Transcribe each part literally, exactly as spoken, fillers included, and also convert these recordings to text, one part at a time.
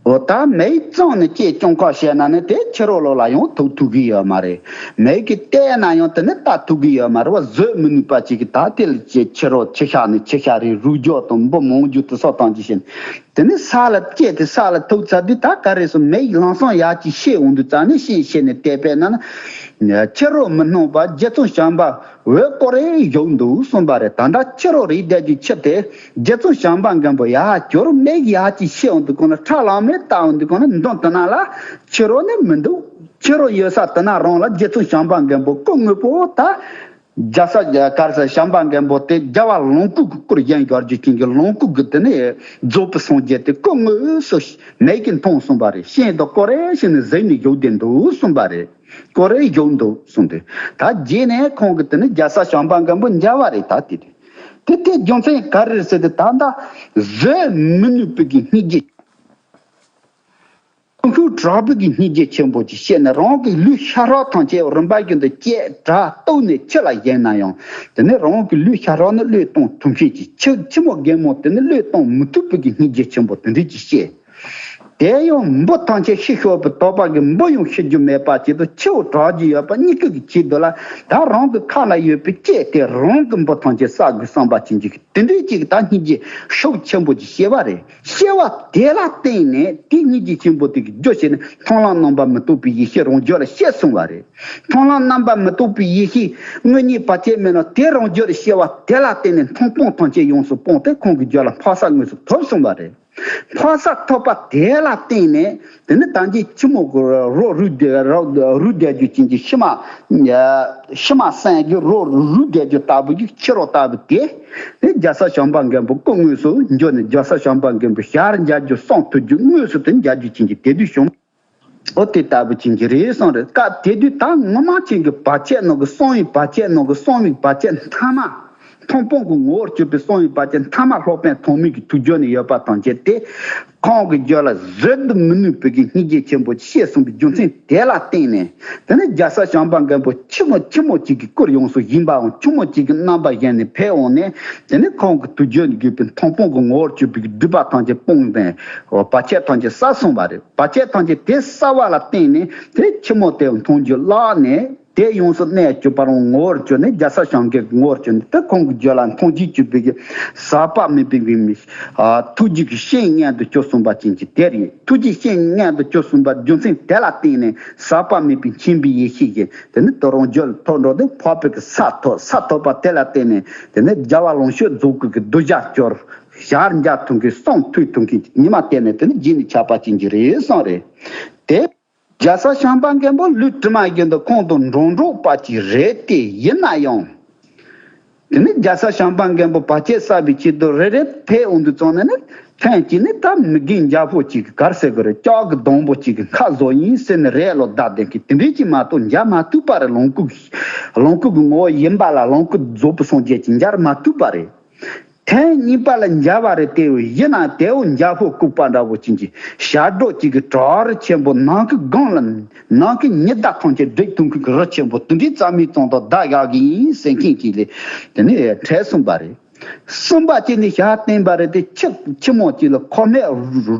འོ་ད་མེ་གཙང་ནས་སྐྱེས་སྐྱོང་ཁ་བཤད་ན་ནི་དེ་ཕྱི་རོལ་ལོ་ལ་ཡང་ཐུག་ཐུག་གི་ཡོད་མ་རེད། མེ་གི་བལྟས་ན་ཡང་དེ་ནི་ལྟ་ཐུབ་ཀྱི་ཡོད་མ་རེད་བ། བཟོད་མི་ནུས་པ་ཅིག་གི་ད་དེ་ལ་ཅེ་ཕྱི་རོལ་ཕྱི་ཤ་ནི་ཕྱི་ཤ་རེད། རུལ་རྒྱུ་དང་འབུ་མང་རྒྱུ་དེ་སོགས་དང་ཅི་བྱེད་ནི་དེ་ནི་ས་ལ་སྐྱེས་ཏེ་ས་ལ་ཐུག་ཚར་དུས་ད་ག་རེ་སོང་མེ་ཡིས་ལམ་སང་ཡར་ཅིག་ཤེས་འོང་དུས་ཙང་ནི་ཤེས་ཤེས་ནས་བལྟས་པས་ན་ནི་ཕྱི་རོལ་མི་སྣང་བ་རྗེ་བཙུན་བྱམས་པ་འོད་སྐོར་རེ་བཞུགས་འདུག་གསུངས་པ་རེད། ད་ལྟ་ཕྱི་རོལ་རིགས་དེ་ཀྱི་ཕྱིར་ཏེ་རྗེ་བཙུན་བྱམས་པ་མགོན་པོ་ཡར་གྱུར་མེ་ཡིས་ཡར་ཅིག་ཤེས་འོང་དུས་ཁོང་ལ་ཁྲ་ལམ་མེ་བལྟ་འོང་དུས་ཁོང་ལ་མདུན་དེ་ན་ལ་ཕྱི་རོལ་ནི་མི་འདུག་ཕྱི་རོལ་ཡོད་ས་དེ་ན་རང་ལ་རྗེ་བཙུན་བྱམས་པ་མགོན་པོ་སྐུ་དངོས་པོ་ད། རྒྱལ་ས་གར་ས་བྱམས་པ་མགོན་པོ་དེ་རྒྱལ་བ་ལོངས་སྐུ་གི་སྐུར་བཞེངས་གྱུར་རྒྱུ་ཅན་གྱི་ལོངས་སྐུ་གི་དེ་ནས་རྫོགས་པའི་སངས་རྒྱས་དེ་སྐུ་དངོས་སུ་མེད་ཀྱི་མཐོང་གསུངས་པ་རེད། ཤིན་ཏུ་སྐོར་རེ་ཞིག་ནས་གཟིགས་ནས་བཞུགས་བསྡད་འདུག་གསུངས་པ་རེད། སྐོར་རེ་བཞུགས་འདུག་གསུངས་ཏེ། ད་རྗེས་ནས་ཁོང་གི་དེ་ནས་རྒྱལ་ས་བྱམས་པ་མགོན་པོ་མཇལ་བ་རེད། ད་དེ་དེ་དེ་རྒྱུ་མཚན་ག་རེ་རེད་ཟེར་ཏེ་ད་ལྟ་བཟོད་མི་ནུས་པའི་གི་སྙིང་རྗེ། ཁོང་ཁྱོད་དྲག་པོའི་གི་སྙིང་རྗེ་ཆེན་པོ་ཅིག་བཤད་ནས་རང་གི་ལུས་ཤ་ཁྲག་ཐམས་ཅད་རིམ་པ་བཞིན་དུ་བཅད་དྲག་གཏུབ་ནས་ཁྱི་ལ་བཞེས་ན་ཡང་དེ་ནས་རང་གི་ལུས་ཤ་ཁྲག་ནི་བློས་གཏོང་ཐུབ་མཁན་གྱི་ཁྱི་ཁྱི་མོ་རྒན་མོ་དེ་ནི་བློས་གཏོང་མི་ཐུབ་པའི་གི་སྙིང་རྗེ་ཆེན་པོ་དེ་འདྲ་ཅིག་བཤད། དེ་ཡང་འབུ་ཐམས་ཅད་ཤི་ཤོར་བའི་དོགས་པ་གི་འབུ་ཡང་ཤི་རྒྱུ་མེད་པ་ཅིག་ཏུ་ཁྱི་བོ་དྲག་རྒྱུ་ཡོད་པ་གཉིས་ཀ་གི་ཆེད་དུ་ལ་ད་རང་གི་ཁ་ལ་ཡོད་པའི་ལྕེ་དེ་རང་གི་འབུ་ཐམས་ཅད་བསག་དགོས་བསམ་པ་ཅན་གྱི་དེ་འདྲའི་ཅིག་ད་སྙིང་རྗེ་ཤུགས་ཆེན་པོ་ཅིག་བཤད་པ་རེད། བཤད་པ་དེ་ལ་བརྟེན་ནས་དེ་སྙིང་རྗེ་ཆེན་པོ་དེ་གི་རྒྱུ་བྱས་ནས་མཐོང་ལམ་རྣམ་པ་མི་རྟོག་པའི་ཡེ་ཤེས་རང་རྒྱུད་ལ་སྐྱེས་སོང་བ་རེད། མཐོང་ལམ་རྣམ་པ་མི་རྟོག་པའི་ཡེ་ཤེས་དངོས་གཉེན་བར་ཆད་མེད་ན་དེ་རང་རྒྱུད་ལ་སྐྱེ་བ་དེ་ལ་བརྟེན་ནས་མཐོང་སྤང་ཐམས་ཅད་ཡོངས་སུ་སྤངས་ཏེ་ཁོང་གི་རྒྱུད་ལ་འཕགས་ས་དངོས་སུ་ཐོབ་སོང་བ་རེད། འཕགས་ས་ཐོབ་པ་དེ་ལ་བརྟེན་ནས་དེ་ནི་ད་ཅི་ཁྱི་མོ་གི་རོ་རུལ་བསྡད་རོ་རུལ་བསྡད་རྒྱུ་ཅན་གྱི་ཤི་མ་ཤི་མ་སངས་རྒྱུ་རོ་རུལ་བསྡད་རྒྱུ་ལྟ་བུ་གི་ཁྱི་རོ་ལྟ་བུ་དེ་ནི་རྒྱལ་ས་བྱམས་པ་མགོན་པོ་སྐུ་དངོས་སུ་འབྱོར་ནས་རྒྱལ་ས་བྱམས་པ་མགོན་པོ་ཞལ་མཇལ་རྒྱུ་སྲུང་ཐུབ་རྒྱུ་དངོས་སུ་དེ་མཇལ་རྒྱུ་ཅན་གྱི་དེ་དུས་བྱུང་། ཨོ་དེ་ལྟ་བུ་ཅན་གྱི་རེད་གསུངས་རེད། སྐབས་དེ་དུས་ད་ངོ་མ་ཅན་གྱི་བར་ཆད་ནང་གི་གསང་བའི་བར་ཆད་ནང་གི་གསང་བའི་བར་ཆད་མཐའ་མ། མཐོང་སྤང་གི་ངོ་བོར་གྱུར་པའི་གསང་བའི་བར་ཆད་མཐའ་མ་སློབ་དཔོན་ཐོགས་མེད་ཀྱི་ཐུགས་རྒྱུད་ནས་ཡོད་པ་དང་བཅས་ཏེ། ཁོང་གི་རྒྱུད་ལ་བཟོད་དུ་མི་ནུས་པའི་གི་སྙིང་རྗེ་ཆེན་པོ་སྐྱེས་སོང་བའི་རྒྱུ་མཚན་དེ་ལ་བརྟེན་ནས། དེ་ནས་རྒྱལ་ས་བྱམས་པ་མགོན་པོ་ཆི་མོ་ཆི་མོ་ཅིག་གི་སྐུར་ཡོངས་སུ་བཞེངས་པའམ་ཆི་མོ་ཅིག་གི་རྣམ་པ་བཞེངས་ནས་ཕེབས་འོང་ནས། དེ་ནས་ཁོང་གི་ཐུགས་རྒྱུད་ནས་གྱུར་པའི་མཐོང་སྤང་གི་ངོ་བོར་གྱུར་པའི་སྒྲིབ་པ་ཐམས་ཅད་སྤངས་ཏེ། བར་ཆད་ཐམས་ཅད་བསལ་སོང་བ་རེད། བར་ཆད་ཐམས་ཅད་དེ་བསལ་བ་ལ་བརྟེན་ནས་དེ་ཆི་མོ་དེ་མཐོང་རྒྱུ་བརླག་ནས། དེ་ཡོངས་སུ་གནས་གྱུར་པ་རང་ངོ་བོར་གྱུར་ནས་རྒྱལ་ས་བྱམས་མགོན་གྱི་ངོ་བོར་གྱུར་ནས་དེ་ཁོང་གི་རྒྱུད་ལ་མཐོང་རྒྱུས་གྱུར་པའི་གི་ཟག་པ་མེད་པའི་གི་མི་ཨ་ཐུགས་རྒྱུད་ཀྱི་སྤྱན་མངོན་དུ་གྱུར་སོང་བ་ཅན་གྱི་དེ་རེད། ཐུགས་རྒྱུད་སྤྱན་མངོན་དུ་གྱུར་སོང་བ་རྒྱུ་མཚན་དེ་ལ་བརྟེན་ནས་ཟག་པ་མེད་པའི་མཁྱེན་པའི་ཡེ་ཤེས་ཀྱིས་དེ་ནི་དོ་རང་རྒྱུད་ལ་ཐོབ་འགྲོ་དེ་འཕགས་པའི་གི་ས་ཐོབ། ས་ཐོབ་པ་དེ་ལ་བརྟེན་ནས་དེ་ནི་རྒྱལ་བ་ལོངས་སྤྱོད་རྫོགས་སྐུ་གི་གདུལ་བྱ་གྱུར། ཞལ་མཇལ་ཐུབ་མཁན་གསུང་ཐོས་ཐུབ་མཁན་གྱི་ཉི་མ་དེ་ནས་དེ་ནི་རྗེས་ནས་ཆགས་པ་ཅན་གྱི་རེད་གསུངས་རེད། དེ། རྒྱལ་ས་བྱམས་པ་མགོན་པོ་ལུས་དྲི་མ་བཞིན་དུ་ཁོང་དང་འགྲོགས་འགྲོགས་པ་ཅིག་རེད་དེ། ཡིན་ན་ཡང་། དེ་ནི་རྒྱལ་ས་བྱམས་པ་མགོན་པོ་བར་ཆད་བསལ་བའི་ཆེད་དུ་རེ་རེ་ཕེབས་འོང་དུས་ཙང་ནས་ནི། ཐེངས་གཅིག་ནི་ད་མི་རྒན་རྒྱལ་པོ་ཅིག་གི་གར་ཟེར་གི་རེད། ལྕགས་ཀྱི་སྡོང་པོ་ཅིག་གི་ཁ་བཟོ་ཡིན་ཟེར་ནས་རས་ལོ་བརྡབས་བསྡད་མཁན་དེ་འདྲས་ཅིག་མ་གཏོགས་མཇལ་མ་ཐུབ་པ་རེད། ལོངས་སྐུ་ལོངས་སྐུ་གི་ངོ་བོ་ཡིན་པ་ལ་ལོངས་སྐུ་རྫོགས་པའི་སངས་རྒྱས་ཀྱིས་མཇལ་མ་ཐུབ་པ་རེད། ཐེངས་གཉིས་པ་ལ་མཇལ་བ་རེད་དེ། ཡིན་ན་དེའོ་འཇའ་ཧོ་ལྐུགས་པ་འདྲ་བོ་ཅན་གྱི་ཞབས་བྲོ་གཅིག་གི་བྲག་རི་ཆེན་པོ་ནམ་མཁའི་སྒང་ལ་ནམ་མཁའི་ཉི་ཟླ་ཐམས་ཅད་སྒྲིག་ཐུབ་མཁན་གྱི་རི་ཆེན་པོ་དེ་འདྲའི་རྩ་མེད་ཙང་དང་བདག་བཞག་གི་ཡིན་ཟེར་མཁན་གཅིག་ལས་དེ་ནས་འཕྲད་སོང་བ་རེད། གསུམ་པ་གཅིག་ནི་ཞལ་བསྟན་པ་རེད་དེ། ཁྱི་ཁྱི་མོ་གཅིག་ལ་ཁོ་མེད་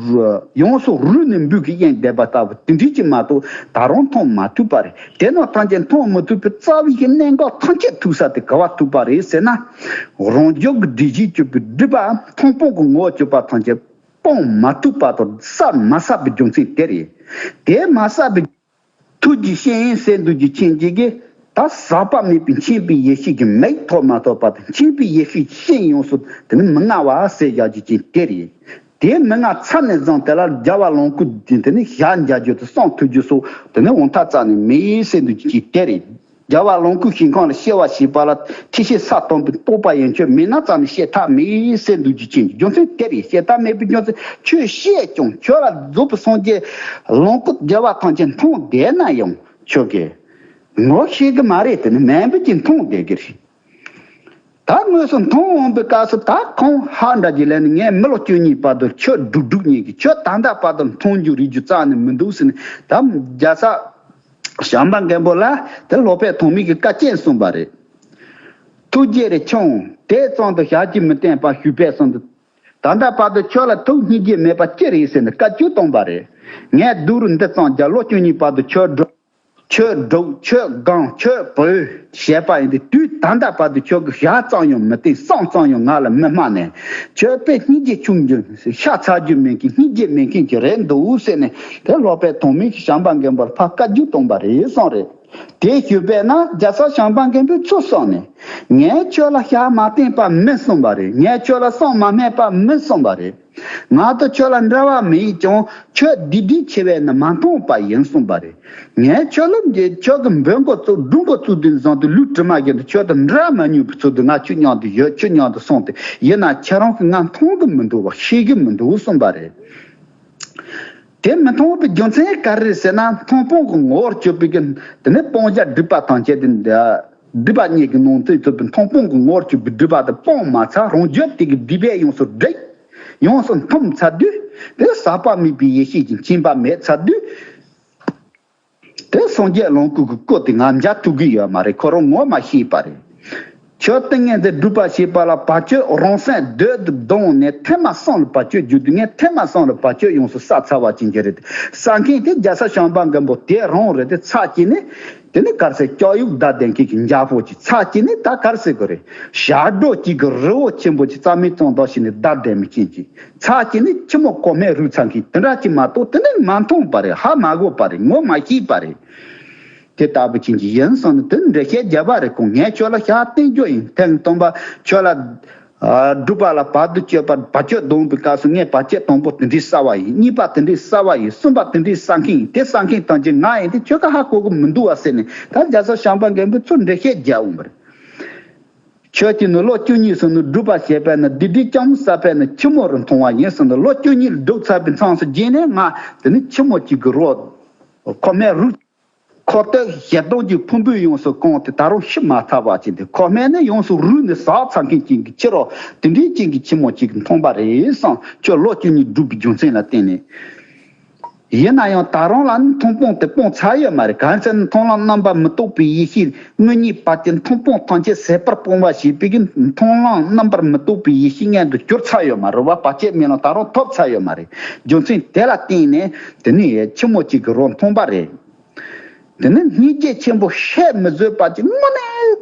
ཡོངས་སུ་རུལ་ནས་འབུ་གི་གཡེང་བསྡད་པ་ལྟ་བུ་དེ་འདྲའི་ཅིག་མ་གཏོགས་ད་རུང་མཐོང་མ་ཐུབ་པ་རེད། དེ་ནང་ཐམས་ཅད་མཐོང་མི་ཐུབ་པའི་རྩ་བའི་གནད་འགག་ཐམས་ཅད་ཐུག་ས་དེ་ག་བ་ཐུག་པ་རེད་ཟེར་ན། རང་རྒྱུད་ཀྱི་སྒྲིབ་བྱེད་གཅོད་པའི་སྒྲིབ་པ་མཐོང་སྤང་གི་ངོ་བོ་གཅོད་པ་ཐམས་ཅད་སྤང་མ་ཐུབ་པ་དང་བསལ་མ་བསལ་བའི་རྒྱུ་མཚན་དེ་རེད། དེ་མ་བསལ་བའི་ཐུགས་ཀྱི་སྤྱན་ཡིན་ཟེར་འདུག་རྒྱུ་མཁན་གཅིག་གིས་ད་ཟག་པ་མེད་པའི་མཁྱེན་པའི་ཡེ་ཤེས་ཀྱི་མིག་ཐོབ་མ་ཐོབ་པ་དང་མཁྱེན་པའི་ཡེ་ཤེས་སྤྱན་ཡོངས་སུ་དེ་ནི་མི་མངའ་བ་ཟེར་བཞག་རྒྱུ་མཁན་དེ་རེད། དེ་མི་མངའ་ཚར་ནས་བཟུང་དེ་ལ་རྒྱལ་བ་ལོངས་སྐུ་དེ་ནི་ཞལ་མཇལ་རྒྱུ་དང་གསུང་ཐོས་རྒྱུ་སོགས་དེ་ནི་འོང་ཐབས་རྩ་ནས་མེད་ཟེར་འདུག་རྒྱུ་མཁན་དེ་རེད། རྒྱལ་བ་ལོངས་སྐུའི་ཞིང་ཁམས་ལ་སྐྱེ་བ་བྱས་པ་ལ་ཐེག་ཆེན་ས་དང་པོའི་རྟོགས་པ་ཡན་ཆད་མེད་ན་རྩ་ནས་བཤད་ཐབས་མེད་ཟེར་འདུག་རྒྱུ་མཁན་གྱི་རྒྱུ་མཚན་དེ་རེད། བཤད་ཐབས་མེད་པའི་རྒྱུ་མཚན་ཁྱོད་བཤད་ཀྱང་ཁྱོད་ལ་རྫོགས་པའི་སངས་རྒྱས་ལོངས་སྐུ་རྒྱལ་བ་ཐམས་ཅད་མཐོང་བསྡད་ན་ཡང་ཁྱོད་ཀྱིས་ངོ་ཤེས་གི་མ་རེད། དེ་ནི་མེད་པའི་ཅིག་མཐོང་བསྡད་གི་རེད། ད་དངོས་སུ་མཐོང་འོང་པའི་སྐབས་སུ་ད་ཁོང་ཧ་འདྲ་གྱི་ལན་ནི་ངས་མི་ལོ་བཅུ་གཉིས་བར་དུ་ཁྱོད་སྒྲུག་སྒྲུག་ཉན་གི། ཁྱོད་ད་ལྟ་བར་དུ་མཐོང་རྒྱུ་རིག་རྒྱུ་རྩ་ནས་མི་འདུག་ཟེར་ནས་ད་རྒྱལ་ས་བྱམས་པ་མགོན་པོ་ལ་དེ་སློབ་དཔོན་ཐོགས་མེད་ཀྱིས་བཀའ་བསྟན་གསུངས་པ་རེད། ཐུགས་རྗེ་རེ་ཆུང་དེ་ཙམ་དུ་ཞལ་གྱིས་མི་བསྟན་པར་ཞུས་པས་གསུངས་འདུག་ད་ ད་ལྟ་བར་དུ་ཁྱོད་ལ་ཐུགས་སྙིང་རྗེ་མེད་པ་ཅི་རེད་ཟེར་ནས་བཀའ་བཀྱོན་བཏང་པ་རེད། ངས་སྡུག་རུ་འདི་ཙམ་རྒྱ་ལོ་བཅུ་གཉིས་བར་དུ་ཁྱོད་སྒྲུབ། ཁྱོད་སྒྲུབ། ཁྱོད་སྒང་། ཁྱོད་བོས། བྱས་པ་ཡིན་ཏེ། དུས་ད་ལྟ་བར་དུ་ཁྱོད་ཀྱི་ཞག་ཙམ་ཡང་མི་བསྟན། སང་ཙམ་ཡང་ང་ལ་མི་སྨྲ་ནས། ཁྱོད་དཔེ་སྙིང་རྗེ་ཆུང་རྒྱུ། ཤ་ཚ་རྒྱུ་མེད་མཁན། སྙིང་རྗེ་མེད་མཁན་གྱི་རེད་འདུག་ཟེར་ནས། དེ་སློབ་དཔོན་དོན་མེད་ཀྱིས་བྱམས་པ་མགོན་པོར་ཕར་བཀའ་བཀྱོན་བཏང་པ་རེད་གསུངས་རེད། དེ་ཞུས་པས་ན་རྒྱལ་ཚབ་བྱམས་པ་མགོན་པོས་ཚུར་གསུངས་ནས། ངས་ཁྱོད་ལ་ཞག་མ་བསྟན་པ་མིན་གསུངས་པ་རེད། ངས་ཁྱོད་ལ་སང་མ་སྨྲས་པ་མིན་གསུངས་པ་རེད། ང་དང་ཁྱོད་ལ་འབྲེལ་བ་མེད་ཀྱང་ཁྱོད་སྡིག་སྒྲིབ་ཆེ་བས་ན་མ་མཐོང་བ་ཡིན་གསུངས་པ་རེད། ངས་ཁྱོད་ལ་ཁྱོད་ཀྱི་འབོད་འགོ་བཙུགས། སྒྲུབ་འགོ་བཙུགས་དུས་ཙམ་དུ་ལུས་དྲི་མ་བཞིན་དུ་ཁྱོད་དང་འབྲལ་མ་མྱོང་བའི་ཚུལ་དུ་ང་ཁྱོད་མཉམ་དུ་ཡོད། ཁྱོད་མཉམ་དུ་སོང་སྟེ། ཡིན་ན་ཁྱེད་རང་གིས་ང་མཐོང་གི་མི་འདུག་བ། ཤེས་ཀྱི་མི་འདུག་གསུངས་པ་རེད། དེ་མི་མཐོང་བའི་རྒྱུ་མཚན་ག་རེ་རེད་ཟེར་ན། མཐོང་སྤང་གི་ངོ་བོར་གྱུར་པའི་གི། དེ་ནས་སྤང་བྱ་སྒྲིབ་པ་ཐམས་ཅད་དེ། སྒྲིབ་པ་གཉིས་ཀྱི་ནང་ཚན་ཚུད་པའི་མཐོང་སྤང་གི་ངོ་བོར་གྱུར་པའི་སྒྲིབ་པ་དེ་སྤངས་མ་ཚར། རང་རྒྱུད་དེ་གི་སྡིག་པས་ཡོངས་སུ་བསྒྲིབས། ཡོངས་སུ་འཐུངས་ཚར་དུས། དེ་ཟག་པ་མེད་པའི་ཡེ་ཤེས་ཀྱི་མཁྱེན་པ་མེད་ཚར་དུས། དེ་སངས་རྒྱས་ལོངས་སྐུ་གི་སྐུ་དེ་ང་མཇལ་ཐུབ་ཀྱི་ཡོད་མ་རེད། ཁོ་རང་ངོ་མ་ཤེས་པ་རེད། ཁྱོད་ཏིང་ངེ་འཛིན་སྒྲུབ་པ་བྱེད་པ་ལ་བར་ཆད་རང་སེམས་འདོད་དུ་བརྡུངས་ནས་ཐེངས་མ་གསུམ་ལ་བར་ཆད་བརྒྱུད་དུས། ངས་ཐེངས་མ་གསུམ་ལ་བར་ཆད་ཡོངས་སུ་བསལ་ཚར་བ་ཅན་གྱི་རེད། བསལ་མཁན་དེ་རྒྱལ་ཚབ་བྱམས་པ་མགོན་པོ་དེ་རང་རེད། དེ་ཚར་གཅིག་ནི། དེ་ནི་ག་རེ་ཟེར། སྐྱབས་ཡུལ་བདག་ལྡན་མཁན་གྱི་མཇལ་ཕོག་ཅིག། ཚར་གཅིག་ནི་ད་ག་རེ་ཟེར་དགོས་རེད། ཞབས་བྲོ་གཅིག་གི་རི་བོ་ཆེན་པོ་ཅིག། རྩ་མེད་གཙང་དག་ཞིག་ནི་བདག་ལྡན་མི་ཅན་ཅིག། ཚར་གཅིག་ནི་ཁྱི་མོ་གོ་སྨད་རུལ་ཚར་མཁན་དེ་འདྲ་ཅིག་མ་གཏོགས་དེ་ནི་མ་མཐོང་བ་རེད། ཧ་མ་གོ་བ་རེད། ངོ་མ་ཤེས་པ་རེད། དེ་ལྟ་བུ་ཅན་གྱི་ཡིན་སོང་ནས། དེ་འགྲེལ་བཤད་རྒྱབ་པ་རེད། ཁོང་ངས་ཁྱོད་ལ་ཞག་བསྟན་རྒྱུ་ཡིན། ཐེངས་དང་པོ་ཁྱོད་ལ། ཨ། སྒྲུབ་པ་ལ་བར་དུ་གཅོད་པ། བར་གཅོད་བསྡོམས་པའི་སྐབས་སུ་ངས་བར་ཆད་དང་པོ་དེ་འདྲའི་བསལ་བ་ཡིན། གཉིས་པ་དེ་འདྲའི་བསལ་བ་ཡིན། གསུམ་པ་དེ་འདྲའི་བསལ་མཁན་ཡིན། དེ་བསལ་མཁན་ཐམས་ཅད་ང་ཡིན། དེ་ཁྱོད་ཀྱིས་ཧ་གོ་གི་མི་འདུག་བ་ཟེར་ནས། ད་རྒྱལ་ཚབ་བྱམས་པ་མགོན་པོས་ཚུར་འགྲེལ་བཤད་རྒྱག་འོང་བ་རེད། ཁྱོད་ཀྱིས་ནི་ལོ་བཅུ་གཉིས་སོང་ནས་སྒྲུབ་པ་བྱས་པས་ན། སྡིག་སྒྲིབ་རྐྱང་བསལ་བས་ན་ཁྱི་མོ་རུ་མཐོང་བ་ཡིན་ཟེར་ནས། ལོ་བཅུ་གཉིས་སྒྲུབ་ཚར་བའི་མཚམས་སུ་རྗེས་ནས་ང་དེ་ནི་ཁྱི་མོ་གཅིག་གི་རོ། ཁོ་མའི་རུ། ཁོ་ཐག་ཞེ་སྡང་གི་ཕུང་པོས་ཡོངས་སུ་གང་སྟེ་ད་རུང་ཤི་མ་ཐར་བ་ཅན་དེ། ཁོ་སྨད་ནས་ཡོངས་སུ་རུལ་ནས་ཟག་ཚར་མཁན་ཅན་གྱི་ཁྱི་རོ་དེ་འདྲའི་ཅན་གྱི་ཁྱི་མོ་ཅིག་མཐོང་པ་རེད་བསམ། ཁྱོད་ལོ་བཅུ་གཉིས་སྒྲུབ་པའི་རྒྱུ་མཚན་ལ་བརྟེན་ནས། ཡིན་ན་ཡང་ད་རུང་ལ་ནི་མཐོང་སྤང་དེ་སྤངས་ཚར་ཡོད་མ་རེད། གང་ཟེར་ན་མཐོང་ལམ་རྣམ་པར་མི་རྟོག་པའི་ཡེ་ཤེས། དངོས་གཉིས་བར་གྱི་མཐོང་སྤང་ཐམས་ཅད་ཟད་པར་སྤོང་བ་ཞེས་པའི་གི་མཐོང་ལམ་རྣམ་པར་མི་རྟོག་པའི་ཡེ་ཤེས་མངོན་དུ་གྱུར་ཚར་ཡོད་མ་རེད་བ། བར་ཆད་མེད་ལམ་ད་རུང་ཐོབ་ཚར་ཡོད་མ་རེད། རྒྱུ་མཚན་དེ་ལ་བརྟེན་ནས་དེ་ནི་ཁྱི་མོ་གཅིག་གི་རོ་མཐོང་པ་རེད། དེ་ནི་སྙིང་རྗེ་ཆེན་པོ་ཤད་མི་བཟོད་པ་ཅིག། དངོས་གནས་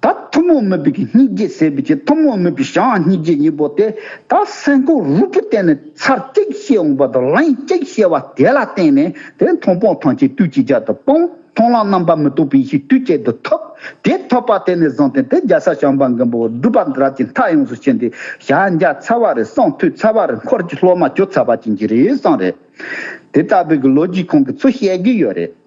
ད་ཐུན་མོང་མིན་པའི་གི་སྙིང་རྗེ་ཟེར་བའི་ཅིག། ཐུན་མོང་མིན་པའི་བྱམས་སྙིང་རྗེ་གཉིས་པོ་དེ་ད་སེམས་ཁོང་རུས་པའི་གཏིང་ནས་ཚར་གཅིག་ཤེས་འོང་བ་དང་། ལན་གཅིག་ཤེས་པ་དེ་ལ་བརྟེན་ནས་དེ་མཐོང་སྤང་ཐམས་ཅད་དུས་གཅིག་ཅར་དུ་སྤངས། མཐོང་ལམ་རྣམ་པར་མི་རྟོག་པའི་ཡེ་ཤེས་དུས་གཅིག་ཏུ་ཐོབ། དེ་ཐོབ་པ་དེ་ནས་བཟུང་སྟེ་དེ་རྒྱལ་ཚབ་བྱམས་པ་མགོན་པོ་སྒྲུབ་པ་རབ་ཀྱི་མཐའ་ཡོངས་སུ་ཕྱིན་ཏེ་ཞག་མཇལ་ཚར་བ་རེད། སངས་ཐོས་ཚར་བ་རེད། འཁོར་གྱི་སློབ་མ་གྱུར་ཚར་བ་ཅན་གྱི་རེད་བསམ་རེད། དེ་ལྟ་བུའི་གི་ལོ་རྒྱུས་ཁོང་གིས་ཚུར་བཤད་ཀྱི་ཡོད་རེད།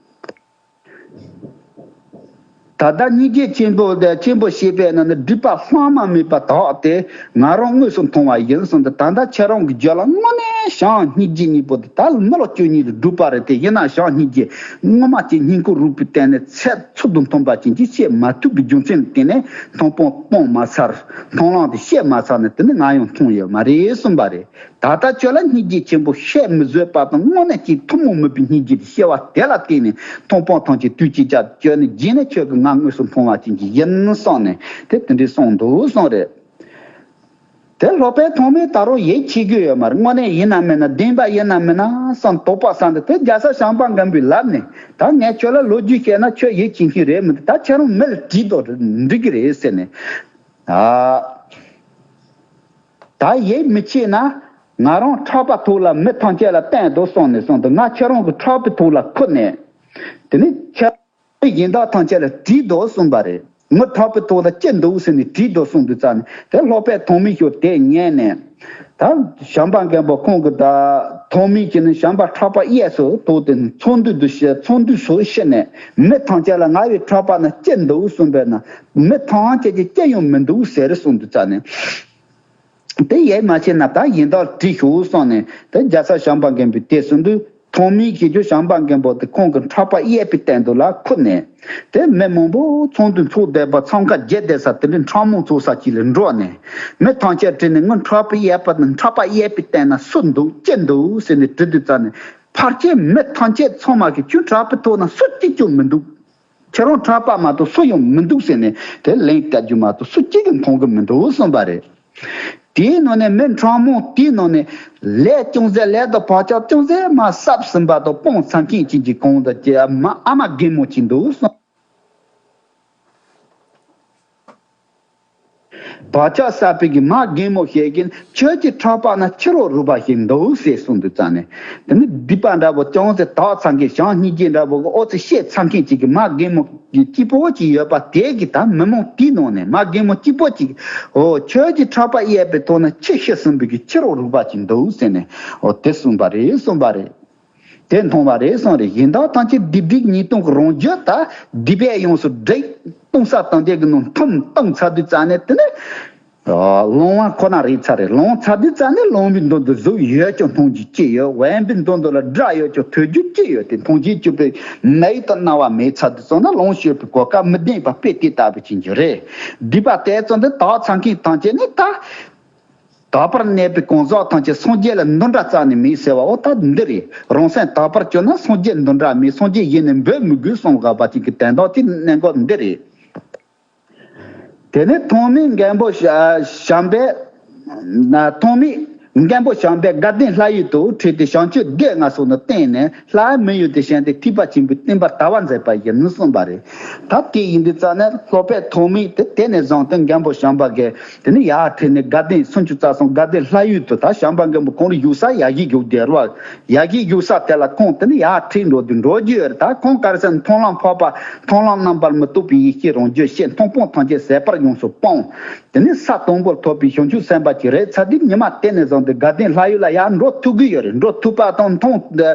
ད་ལྟ་སྙིང་རྗེ་ཆེན་པོ་དེ་ཆེན་པོ་ཞེས་པས་ན་ནི་སྒྲིབ་པ་ལྷག་མ་མེད་པ་དག་སྟེ་ང་རང་དངོས་སུ་མཐོང་བ་ཡིན་གསུངས་ཏེ། ད་ལྟ་ཁྱེད་རང་གི་རྒྱུད་ལ་དངོས་གནས་བྱམས་སྙིང་རྗེ་གཉིས་པོ་དེ། ད་མི་ལོ་བཅུ་གཉིས་ལ་སྒྲུབ་པ་རེད་དེ། ཡིན་ན་བྱམས་སྙིང་རྗེ་ངོ་མ་ཅིག་སྙིང་ཁོང་རུས་པའི་གཏིང་ནས་ཚད་ཚུལ་དུ་མཐོང་པ་ཅན་ཅིག་བཤད་མ་ཐུབ་པའི་རྒྱུ་མཚན་ལ་བརྟེན་ནས་མཐོང་སྤང་སྤངས་མ་ཚར། མཐོང་ལམ་དེ་བཤད་མ་ཚར་ནས་དེ་ནི་ང་ཡང་མཐོང་ཡོད་མ་རེད་གསུངས་པ་རེད། ད་ལྟ་ཁྱོད་ལ་སྙིང་རྗེ་ཆེན་པོ་ཤད་མི་བཟོད་པ་དང་། དངོས་གནས་ཀྱི་ཐུན་མོང་མིན་པའི་སྙིང་རྗེ་དེ་སྐྱེ་བ་དེ་ལ་བརྟེན་ནས་མཐོང་སྤང་ཐམས་ཅད་དུས་གཅིག་ཅར་སྐྱོན་ནས། རྗེས་ནས་ཁྱོད་ཀྱིས་ང་དངོས་སུ་མཐོང་བ་ཅན་གྱི་ཡིན་གསུངས་ནས་དེ་དེ་འདྲའི་གསུངས་འདུག་གསུངས་རེད། དེ་སློབ་དཔོན་ཐོགས་མེད་ད་རུང་ཡིད་ཆེས་ཀྱི་ཡོད་མ་རེད། དངོས་གནས་ཡིན་ན་མིན་ན། བདེན་པ་ཡིན་ན་མིན་ན་བསམ་དོགས་པ་ཟ་འདི། དེ་རྒྱལ་ཚབ་བྱམས་པ་མགོན་པོའི་ལབ་ནས། ད་ངས་ཁྱོད་ལ་ལོ་རྒྱུས་བཤད་ན་ཁྱོད་ཡིད་ཆེས་ཀྱི་རེད་མི་འདུག་ད་ཁྱེད་རང་མི་ལ་དྲིས་དོ་འགྲིག་གི་རེད་ཟེར་ནས། ཨ། ད་ཡིད་མི་ཆེས་ན་ང་རང་ཕྲག་པ་ཐོག་ལ་མི་ཐམས་ཅད་ལ་བསྟན་དོ་གསུངས་ནས་གསུངས་འདུག་ང་ཁྱེད་རང་གི་ཕྲག་པའི་ཐོག་ལ་ཁུར་ནས། དེ་ནས་ཁྱེད་རང་གཞན་དག་ཐམས་ཅད་ལ་དྲིས་དོ་གསུངས་པ་རེད། ངའི་ཕྲག་པའི་ཐོག་ལ་ཅི་འདུག་ཟེར་ནས་དྲིས་དོ་གསུངས་དུས་ཙ་ནས། དེ་སློབ་དཔོན་ཐོགས་མེད་ཤོག་དེ་ཉན་ནས། ད་བྱམས་པ་མགོན་པོ་ཁོང་གིས་ད་ཐོགས་མེད་ཀྱིས་ནི་བྱམས་པ་ཕྲག་པ་གཡས་སུ་ཐོགས་ཏེ་ཚོགས་འདུ་དུ་ཞུ། ཚོགས་འདུ་སུ་ཞུ་ནས། མི་ཐམས་ཅད་ལ་ང་བའི་ཕྲག་པ་ན་ཅི་འདུག་གསུངས་པས་ན། མི་ཐམས་ཅད་ཀྱིས་ཅི་ཡང་མི་འདུག་ཟེར་གསུངས་དུས་ཙ་ནས། དེ་ཡིད་མ་ཆེས་ན་ད་གཞན་དག་དྲིས་ཤོག་གསུངས་ནས། དེ་རྒྱལ་ཚབ་བྱམས་པ་མགོན་པོས་དེ་གསུངས་དུས། ཐོགས་མེད་ཀྱིས་ཀྱང་བྱམས་པ་མགོན་པོ་དེ་ཁོང་གི་ཕྲག་པ་གཡས་པའི་སྟེང་དུ་ལ་ཁུར་ནས། དེ་མི་མང་པོ་ཚོགས་འདུ་འཚོགས་བསྡད་པ་འཚང་ཁ་རྒྱས་བསྡད་ས་དེ་འདྲའི་ཁྲག་མང་ཚོགས་ས་ཅིག་ལ་འགྲོ་ནས། མི་ཐམས་ཅད་དྲིས་ནས། ངའི་ཕྲག་པ་གཡས་པ་དང་། ཕྲག་པ་གཡས་པའི་སྟེང་ན་སུ་འདུག་ཅི་འདུག་ཟེར་ནས་དྲིས་དུས་ཙ་ནས། ཕལ་ཆེར་མི་ཐམས་ཅད་ཚང་མ་གིས་ཁྱོད་ཕྲག་པའི་ཐོག་ན་སུ་གཅིག་ཀྱང་མི་འདུག་ཁྱེད་རང་ཕྲག་པ་མ་གཏོགས་སུ་ཡང་མི་འདུག་ཟེར་ནས་དེ་ལན་བཏབ་རྒྱུ་མ་གཏོགས་སུ་གཅིག་གིས་མཐོང་གི་མི་འདུག་གསུངས་པ་རེད། དེའི་ནང་ནས་མི་གྲངས་མང་དེའི་ནང་ནས་ལས་ཅུང་ཟད་ལས་དང་བག་ཆགས་ཅུང་ཟད་མ་བསགས་ཟིན་པ་དང་སྤོང་ཚར་མཁན་ཅིག་གི་གོང་དུ་ཀྱི་མ་ཨ་མ་རྒན་མོ་ཅིག་འདུག་གསུངས། བག་ཆགས་བསགས་པའི་གི་མ་རྒན་མོ་ཞིག་གིས་ཁྱོད་ཀྱི་ཕྲག་པ་ན་ཕྱི་རོ་རུ་བ་ཞིག་འདུག་ཟེར་གསུངས་དུས་ཙང་ནས། དེ་ནི་སྡིག་པ་འདྲ་པོ་ཅུང་ཟད་དག་ཚར་མཁན་བྱམས་སྙིང་རྗེ་འདྲ་པོ་གི་ཨོ་ཙི་བཤད་ཚར་མཁན་ཅིག་གི་མ་རྒན་མོ་གི་སྐྱིད་པོ་ཅིག་ཡོད་པ་དེ་གི་ད་མི་མང་དེའི་ནང་ནས་མ་རྒན་མོ་སྐྱིད་པོ་ཅིག་ཨོ་ཁྱོད་ཀྱི་ཕྲག་པ་གཡས་པའི་ཐོག་ན་ཁྱི་ཤི་ཟིན་པའི་གི་ཕྱི་རོ་རུ་བ་ཅིག་འདུག་ཟེར་ནས་ཨོ་དེ་གསུངས་པ་རེད་གསུངས་པ་རེད། དེ་མཐོང་བ་རེད་གསུངས་རེད། གཞན་དག་ཐམས་ཅད་སྡིག་སྒྲིབ་ཉེས་ལྟུང་གི་རང་རྒྱུད་ད་སྡིག་པས་ཡོངས་སུ་བསྒྲིབས་ལྟུང་ས་དང་དེ་གི་ནང་འཐིམ་ལྟུང་ཚར་དུས་ཙང་ནས་དེ་ནས་ལོང་བ་ཁོ་ན་རེད་ཚར་རེད། ལོང་ཚར་དུས་ཙང་ནས་ལོང་བའི་མདུན་དུ་གཟུགས་ཡོད་ཀྱང་མཐོང་རྒྱུ་ཅི་ཡོད། དབེན་པའི་མདུན་དུ་ལ་སྒྲ་ཡོད་ཀྱང་ཐོས་རྒྱུ་ཅི་ཡོད་དེ་མཐོང་རྒྱུ་བཅུག་པའི་མིག་དང་རྣ་བ་མེད་ཚར་དུས་ཙང་ན་ལོང་སྤྱོད་པའི་གོ་སྐབས་མི་ལྡན་པ་དཔེ་དེ་ལྟ་བུ་ཅན་གྱི་རེད། སྡིག་པ་དེ་ཙམ་དུ་དག་ཚར་མཁན་ཐམས་ཅད་ནི་ད། དག་པར་གནས་པའི་གང་ཟག་ཐམས་ཅད་སངས་རྒྱས་ལ་འདི་འདྲ་རྩ་ནས་མེད་ཟེར་བ་འོ་ད་འདི་རེད། རང་སེམས་དག་པར་གྱུར་ན་སངས་རྒྱས་འདི་འདྲ་མེད། སངས་རྒྱས་གཞན་ནས་འབོད་མི་དགོས་གསུངས་དགོས་པ་ཅིག་གི་དོན་དག་དེ་གནད་འགག་འདི་རེད། དེ་ནས་ཐོགས་མེད་མགོན་པོ་བྱམས་པས་ཐོགས་མེད་མགོན་པོ་བྱམས་པས་དགའ་ལྡན་ལྷ་ཡུལ་དུ་ཁྲིད་དེ་བྱང་ཆུབ་སྡེ་ལྔ་སོགས་ནི་བསྟན་ནས། ལྷའི་མི་ཡུལ་དུ་བྱོན་ཏེ་ཐེག་པ་ཆེན་པོའི་བསྟན་པ་དར་བར་མཛད་པ་ཡིན་གསུངས་པ་རེད། ད་དེ་ཡིན་དུས་ཙང་ནས་སློབ་དཔོན་ཐོགས་མེད་དེ་དེ་ནས་བཟུང་སྟེ་མགོན་པོ་བྱམས་པ་གིས་དེ་ནས་ཡར་ཁྲིད་ནས་དགའ་ལྡན་སུམ་ཅུ་རྩ་གསུམ་དགའ་ལྡན་ལྷ་ཡུལ་དུ་ད་བྱམས་པ་མགོན་པོ་ཁོང་རང་བཞུགས་ས་ཡ་གི་བཞུགས་དེ་རུ་ཡ་གི་བཞུགས་ས་དེ་ལ་ཁོང་དེ་ནས་ཡར་ཁྲིད་འགྲོ་དུས་འགྲོ་རྒྱུ་ཡོད་རེད། ད་ཁོང་ག་རེ་ཟེར་ན་མཐོང་ལམ་འཕགས་པ་མཐོང་ལམ་རྣམ་པར་མི་རྟོག་པའི་ཡེ་ཤེས་རང་རྒྱུད་ཤེས། མཐོང་སྤང་ཐམས་ཅད་ཟད་པར་ཡོངས་སུ་སྤངས། དེ་ནས་ས་དང་པོར་ཐོབ་པའི་བྱང་ཆུབ་སེམས་དཔའ་ཅིག་རེད་ཚར་དུས་ཉི་མ་དེ་ནས་བཟུང་སྟེ་དགའ་ལྡན་ལྷ་ཡུལ་ལ་ཡར་འགྲོ་ཐུབ་ཀྱི་ཡོད་རེད། འགྲོ་ཐུབ་པ་དང་མཐོང་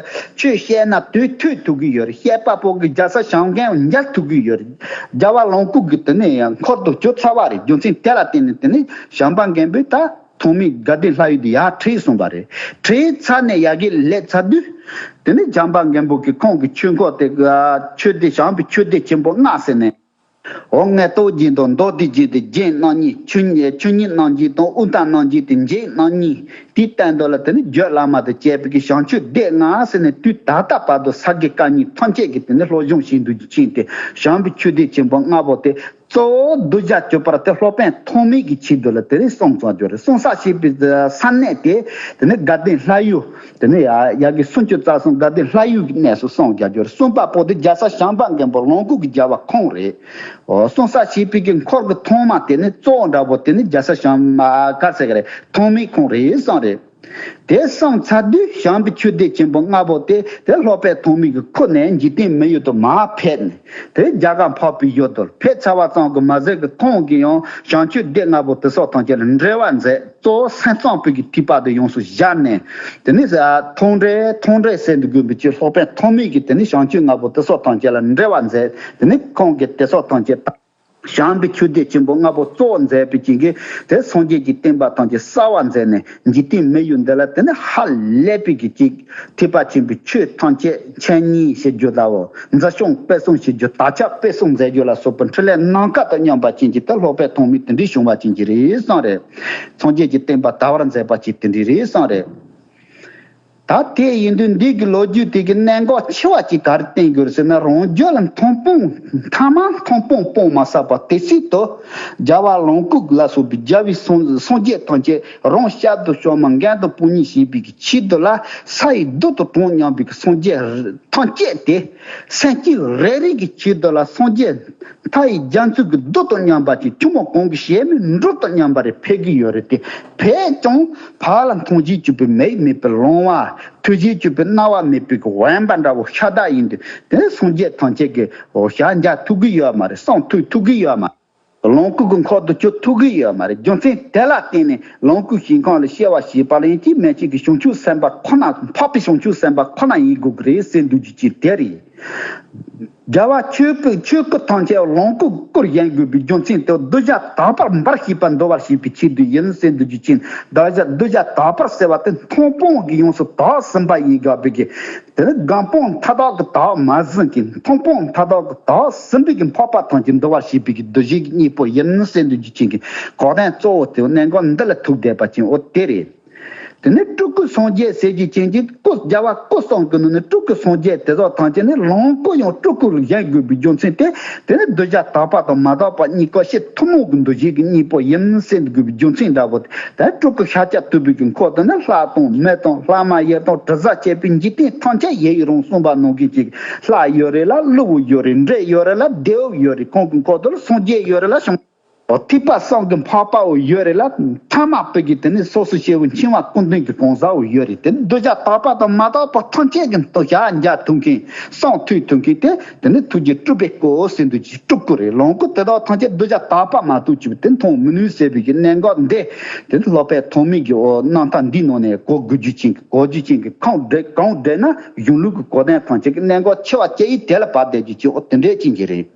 ཆོས་བཤད་ན་དུས་ཐོས་ཐུབ་ཀྱི་ཡོད་རེད། བཤད་པ་པོ་གི་རྒྱལ་ས་བྱམས་མགོན་མཇལ་ཐུབ་ཀྱི་ཡོད་རེད། རྒྱལ་བ་ལོངས་སྐུ་གི་དེ་ནས་ཡང་འཁོར་དུ་གྱུར་ཚར་བ་རེད། རྒྱུ་མཚན་དེ་ལ་བརྟེན་ནས་དེ་ནས་བྱམས་པ་མགོན་པོས་ད་ཐོགས་མེད་དགའ་ལྡན་ལྷ་ཡུལ་དུ་ཡར་ཁྲིད་གསུངས་པ་རེད། ཁྲིད་ཚར་ནས་ཡ་གི་སླེབས་ཚར་དུས་དེ་ནས་བྱམས་པ་མགོན་པོ་གི་ཁོང་གི་ཆོས་འཁོར་དེ་ཆོས་སྡེ་བྱམས་པའི་ཆོས་སྡེ་ཆེན་པོ་ལྔ་ཟེར་ནས། འོ་ལྔ་རྟོགས་རྒྱན་དང་མདོ་སྡེ་རྒྱན་ཏེ་རྒྱན་རྣམ་གཉིས། ཆོས་ཆོས་ཉིད་རྣམ་འབྱེད་དང་དབུས་མཐའ་རྣམ་འབྱེད་དེ་འབྱེད་རྣམ་གཉིས། དེའི་སྟེང་དུ་ལ་དེ་ནི་རྒྱུད་བླ་མ་དང་བཅས་པའི་གི་བྱང་ཆུབ་སྡེ་ལྔ་ཟེར་ནས་དུས་ད་ལྟ་བར་དུ་ས་དགེ་བཀའ་རྙིང་ཐམས་ཅད་ཀྱི་དེ་ནི་སློབ་སྦྱོང་བྱེད་འདུག་ཅིང་དེ་བྱམས་པའི་ཆོས་སྡེ་ཆེན་པོ་ལྔ་པོ་དེ་གཙོ་བོ་གདུལ་བྱ་གཅོད་པར་དེ་སློབ་དཔོན་ཐོགས་མེད་ཀྱི་ཆེད་དུ་ལ་དེ་ནི་གསུངས་ཚར་རྒྱུ་རེད། གསུང་ས་བྱེད་པའི་ས་གནས་དེ་དེ་ནི་དགའ་ལྡན་ལྷ་ཡུལ། དེ་ནས་ཡ་ཡ་གི་སུམ་ཅུ་རྩ་གསུམ་དགའ་ལྡན་ལྷ་ཡུལ་གྱི་གནས་སུ་གསུངས་རྒྱ་གྱུར། གསུངས་པ་པོ་དེ་རྒྱལ་ས་བྱམས་པ་མགོན་པོ་ལོངས་སྐུ་གི་རྒྱལ་བ་ཁོང་རེད། ཨོ་གསུང་ས་བྱིས་པའི་གི་འཁོར་གི་ཐོག་མ་དེ་ནི་གཙོ་བོ་འདྲ་པོ་དེ་ནི་རྒྱལ་ས་བྱམས་མ་ག་ཟེར་གི་རེད། ཐོགས་མེད་ཁོང་རེད་གསུངས་རེད། དེ་གསུངས་ཚར་དུས་བྱམས་པའི་ཆོས་སྡེ་ཆེན་པོ་ལྔ་པོ་དེ་དེ་སློབ་དཔོན་ཐོགས་མེད་ཀྱི་ཁུར་ནས་འཇིག་རྟེན་མི་ཡུལ་དུ་མར་ཕེབས་ནས་དེ་རྒྱ་གར་འཕགས་པའི་ཡུལ་དུ་ཕེབས་ཚར་བ་ཙམ་གྱིས་མ་ཟད་ཀྱི་ཁོང་གིས་ཡང་བྱང་ཆུབ་སྡེ་ལྔ་པོ་དེ་སོགས་ཐམས་ཅད་ལ་འགྲེལ་བ་མཛད། གཙོ་བོ་སེམས་ཙམ་པའི་གི་ཐེག་པ་དེ་ཡོངས་སུ་བཞག་ནས། དེ་ནི་མཐོང་འགྲེལ་མཐོང་འགྲེལ་ཟེར་འདུག་དགོས་པའི་ཕྱིར་སློབ་དཔོན་ཐོགས་མེད་ཀྱིས་དེ་ནི་བྱང་ཆུབ་ལྔ་པོ་དེ་སོགས་ཐམས་ཅད་ལ་འགྲེལ་བ་མཛད། དེ་ནི་ཁོང་གིས་དེ་སོགས་ཐམས་ཅད་བྱམས་པའི་ཆོས་སྡེ་ཆེན་པོ་ལྔ་པོ་གཙོ་བོ་མཛད་པའི་རྐྱེན་གྱིས་དེ་སངས་རྒྱས་ཀྱི་བསྟན་པ་ཐམས་ཅད་གསལ་བར་མཛད་ནས་འཇིག་རྟེན་མི་ཡུལ་འདི་ལ་དེ་ནི་ཧ་ལས་པའི་གི་ཅིག་ཐེག་པ་ཆེན་པོའི་ཆོས་ཐམས་ཅད་འཆད་ཉན་བྱེད་རྒྱུ་དང་། འཛིན་སྐྱོང་སྤེལ་གསུམ་བྱེད་རྒྱུ། དར་ཁྱབ་སྤེལ་གསུམ་མཛད་རྒྱུ་ལ་སོགས་པའི་འཕྲིན་ལས་ནམ་མཁའ་དང་མཉམ་པ་ཅན་གྱི་དེ་སློབ་དཔོན་ཐོགས་མེད་དེ་འདྲའི་བྱུང་བ་ཅན་གྱི་རེད་གསུངས་རེད། སངས་རྒྱས་ཀྱི་བསྟན་པ་དར་བར་མཛད་པ་ཅིག་དེ་འདྲའི་རེད་གསུངས་རེད། ད་དེ་ཡིན་དུས་འདི་གི་ལོ་རྒྱུས་དེ་གི་གནད་འགག་ཆེ་བ་ཅིག་ག་རེ་བསྟན་དགོས་ཟེར་ན། རང་རྒྱུད་ལ་མཐོང་སྤང་ཐ་མ་མཐོང་སྤང་སྤང་མ་བསགས་པ་དེ་སྲིད་དུ་རྒྱལ་བ་ལོངས་སྐུ་ལ་སོགས་པའི་རྒྱལ་བའི་སངས་སངས་རྒྱས་ཐམས་ཅད་རང་ཞལ་དུ་བྱོན་མ་མགོན་དུ་སྤུན་གཉིས་བྱེད་པའི་གི་ཆེད་དུ་ལ་ས་ཡི་རྡུལ་དང་གྲངས་མཉམ་པའི་གི་སངས་རྒྱས་ཐམས་ཅད་དེ་སེམས་ཅན་རེ་རེ་གི་ཆེད་དུ་ལ་སངས་རྒྱས་མཐའ་ཡི་རྒྱ་མཚོ་གི་རྡུལ་དང་མཉམ་པ་ཅིག་ཐུན་མོང་གང་གི་གཞལ་མེད་འབྲུ་དང་མཉམ་པ་རེ་ཕེབས་ཀྱི་ཡོད་རེད་དེ། ཕེབས་ཀྱང་ཕར་ལ་མཐོང་བྱེད་སྤྱོད་པའི་མིག་མེད་པའི་ལོང་བ། ཐོས་བྱེད་སྤྱོད་པའི་རྣ་བ་མེད་པའི་དབེན་པ་འདྲ་བོ་ཤ་སྟག་ཡིན་དུས་དེ་སངས་རྒྱས་ཐམས་ཅད་ཀྱི་ཞལ་མཇལ་ཐུབ་ཀྱི་ཡོད་མ་རེད། གསུང་ཐོས་ཐུབ་ཀྱི་ཡོད་མ་རེད། ལོངས་སྐུ་གི་འཁོར་དུ་གྱུར་ཐུབ་ཀྱི་ཡོད་མ་རེད། རྒྱུ་མཚན་དེ་ལ་བརྟེན་ནས་ལོངས་སྐུའི་ཞིང་ཁམས་ལ་སྐྱེ་བ་བཞེས་པ་ལ་ཡིན་གཅིག་མིན་གཅིག་གི་བྱང་ཆུབ་སེམས་དཔའ་ཁོ་ན་འཕགས་པའི་བྱང་ཆུབ་སེམས་དཔའ་ཁོ་ན་ཡིན་དགོས་ཀྱི་རེད་ཟེར་འདུག་རྒྱུ་ཅིག་དེ་རེད། རྒྱལ་བ་ཆོས་སྐུ་ཆོས་སྐུ་ཐམས་ཅད་ལོངས་སྐུ་སྐུར་བཞེངས་དགོས་པའི་རྒྱུ་མཚན་དེ་གདུལ་བྱ་དག་པར་འབར་ཤེས་པ་འདུལ་བར་བྱེད་པའི་ཆེད་དུ་ཡིན་ཟེར་འདུག་རྒྱུ་ཅིག་གདུལ་བྱ་གདུལ་བྱ་དག་པར་ཟེར་བ་དེ་མཐོང་སྤང་གིས་ཡོངས་སུ་དག་ཟིན་པ་ཡིན་དགོས་པའི་གི། དེ་ནི་སྒོམ་སྤང་མཐའ་དག་གི་དག་མ་ཟིན་གྱི་མཐོང་སྤང་མཐའ་དག་གི་དག་ཟིན་པའི་གི་འཕགས་པ་ཐམས་ཅད་འདུལ་བར་བྱེད་པའི་གི་གདུལ་བྱའི་གི་གཉེན་པོ་ཡིན་ཟེར་འདུག་རྒྱུ་ཅན་གྱི་གོ་དོན་གཙོ་བོ་དེ་གནད་འགག་འདི་ལ་ཐུག་བསྡད་པ་ཅན་འོ་དེ་རེད། དེ་ནས་སྤྲུལ་སྐུ་སངས་རྒྱས་ཟེར་རྒྱུ་ཅན་གྱི་སྐུ་རྒྱལ་བ་སྐུ་གསུམ་གྱི་ནང་ནས་སྤྲུལ་སྐུ་སངས་རྒྱས་དེ་དག་ཐམས་ཅད་ནི་ལོངས་སྐུ་ཡང་སྤྲུལ་སྐུ་རུ་བཞེངས་དགོས་པའི་རྒྱུ་མཚན་དེ། དེ་ནི་གདུལ་བྱ་དག་པ་དང་མ་དག་པ་གཉིས་ཀ་ཕྱི་ཐུན་མོང་གི་འདུ་བྱེད་ཀྱི་གཉིས་པོ་ཡིན་ཟེར་དགོས་པའི་རྒྱུ་མཚན་འདྲ་པོ་དེ། སྤྲུལ་སྐུ་ཤཱཀྱ་ཐུབ་པའི་གི་འཁོར་དེ་ནི་ལྷ་དང་མི་དང་ལྷ་མ་ཡིན་དང་དྲི་ཟ་བཅས་པའི་འཇིག་རྟེན་ཐམས་ཅད་ཡིད་ཡུལ་རང་གསུངས་པ་ནང་བཞིན་ཅིག། ལྷ་ཡོད་རེད་ལ་ཀླུ་བོ་ཡོད་རེད། འདྲེ་ཡོད་རེད་ལ་བདེ་བོ་ཡོད་རེད། ཁོང་གི་འཁོར་དེ་ལ་སངས་རྒྱས་ཡོད་རེད་ལ་བྱང་། ཐེག་པ་གསུམ་གྱི་འཕགས་པ་བོ་ཡོད་རེད་ལ། ཐ་མ་པའི་གི་དེ་ནི་སོ་སོ་སྐྱེ་བོ་འཆིང་བ་ཀུན་ལྡན་གྱི་གང་ཟག་བོ་ཡོད་རེད། དེ་ནི་གདུལ་བྱ་དག་པ་དང་མ་དག་པ་ཐམས་ཅད་ཀྱི་དོན་ཞག་འཇག་ཐུབ་མཁན་གསུང་ཐོས་ཐུབ་མཁན་དེ། དེ་ནི་ཐུགས་རྗེ་སྤྲུལ་པའི་སྐུ་ཟེར་འདུག་ཅིག། སྤྲུལ་སྐུ་རེད། ལོངས་སྐུ་དེ་དག་ཐམས་ཅད་གདུལ་བྱ་དག་པ་མ་གཏོགས་ཅིག་དེ་མཐོང་མི་ནུས་ཟེར་བའི་གི་གནད་འགག་འདི། དེ་ནི་སློབ་དཔོན་ཐོགས་མེད་ཀྱི་འོ་རྣམ་ཐར་འདིའི་ནང་ནས་གོ་དགོས་རྒྱུ་ཅན་གྱི་གོ་རྒྱུ་ཅན་གྱི་གང་འགྲེལ་གང་འགྲེལ་ན་གཞུང་ལུགས་ཀྱི་གོ་དོན་ཐམས་ཅད་ཀྱི་གནད་འགག་ཆེ་བ་ཅིག་ཡིན། དེ་ལ་བབ་བསྡད་རྒྱུ་ཅིག་འོ་དེ་འདྲས་ཅན་གྱི་རེད།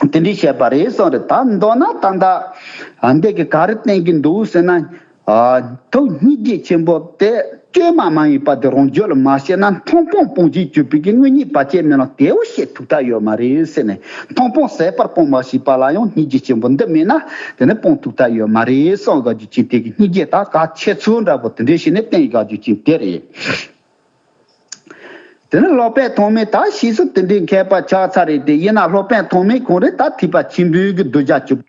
དེ་འདྲའི་བཤད་པ་རེད་གསུངས་རེད། ད་མདོར་ན་ད་ལྟ་འདི་གི་ག་རེ་བསྟན་གྱི་འདུག་ཟེར་ན། ཐུགས་སྙིང་རྗེ་ཆེན་པོ་དེ་བཅོས་མ་མ་ཡིན་པ་དེ་རང་རྒྱུད་ལ་མ་སྐྱེས་ན་མཐོང་སྤང་སྤང་བྱེད་གྱུར་པའི་གི་དངོས་གཉེན་བར་ཆད་མེད་ལ་དེའོ་ཞེས་ཐུག་ཐབས་ཡོད་མ་རེད་ཟེར་ནས། མཐོང་སྤང་ཟད་པར་སྤང་མ་ཤེས་པ་ལ་ཡང་སྙིང་རྗེ་ཆེན་པོ་འདི་མེད་ན་དེ་ནི་སྤང་ཐུབ་ཐབས་ཡོད་མ་རེད་གསུངས་དགོས་རྒྱུ་ཅན་དེ་གི་སྙིང་རྗེ་ད་གལ་ཆེ་ཚུལ་འདྲ་པོ་དེ་འདྲའི་ཞིག་ནས་བསྟན་དགོས་རྒྱུ་ཅན་དེ་རེད། དེ་ནི་སློབ་དཔོན་ཐོགས་མེད་ད་ཕྱིས་སུ་དེ་འདྲའི་མཁས་པ་ཆགས་ཚར་རེད་དེ། ཡིན་ན་སློབ་དཔོན་ཐོགས་མེད་ཁོང་རེད་ད་ཐེག་པ་ཆེན་པོའི་གི་གདུལ་བྱ་གྱུར།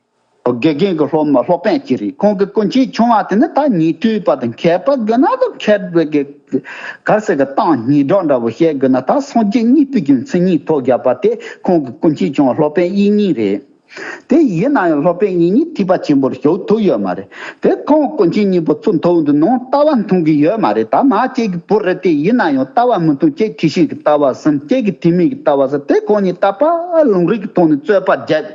དགེ་རྒན་གྱི་སློབ་མ་སློབ་དཔོན་གཅིག་རེད། ཁོང་གི་སྐུ་མཆེད་ཆུང་བ་དེ་ནི་ད་ཉན་ཐོས་པ་དང་མཁས་པ་དགོས་ན་ད་མཁས་པའི་གི་ག་རེ་ཟེར་གི་གཏམ་སྙན་གྲགས་འདྲ་པོ་བཤད་དགོས་ན་ད་སངས་རྒྱས་གཉིས་པོའི་གི་མཚན་ཉིད་ཐོགས་བརྒྱབ་པ་དེ་ཁོང་གི་སྐུ་མཆེད་ཆུང་བ་སློབ་དཔོན་དབྱིག་གཉེན་རེད། དེ་ཡིན་ན་ཡང་སློབ་དཔོན་དབྱིག་གཉེན་ཐེག་པ་ཆེན་པོར་ཞུགས་ཐུབ་ཡོད་མ་རེད། དེ་ཁོང་སྐུ་མཆེད་གཉིས་པོ་ཚུར་མཐོང་དུས་ནང་ལྟ་བ་མཐུན་གི་ཡོད་མ་རེད། ད་མ་གཅིག་གི་བུ་རེད་དེ་ཡིན་ན་ཡང་ལྟ་བ་མི་མཐུན། གཅིག་ཐེག་ཆེན་གྱི་ལྟ་བ་ཟིན། གཅིག་གི་ཐེག་དམན་གྱི་ལྟ་བ་ཟིན། དེ་ཁོང་གཉིས་ལྟ་བ་ལུང་རིགས་ཀྱི་ཐོག་ནས་རྩོད་པ་བརྒྱབ།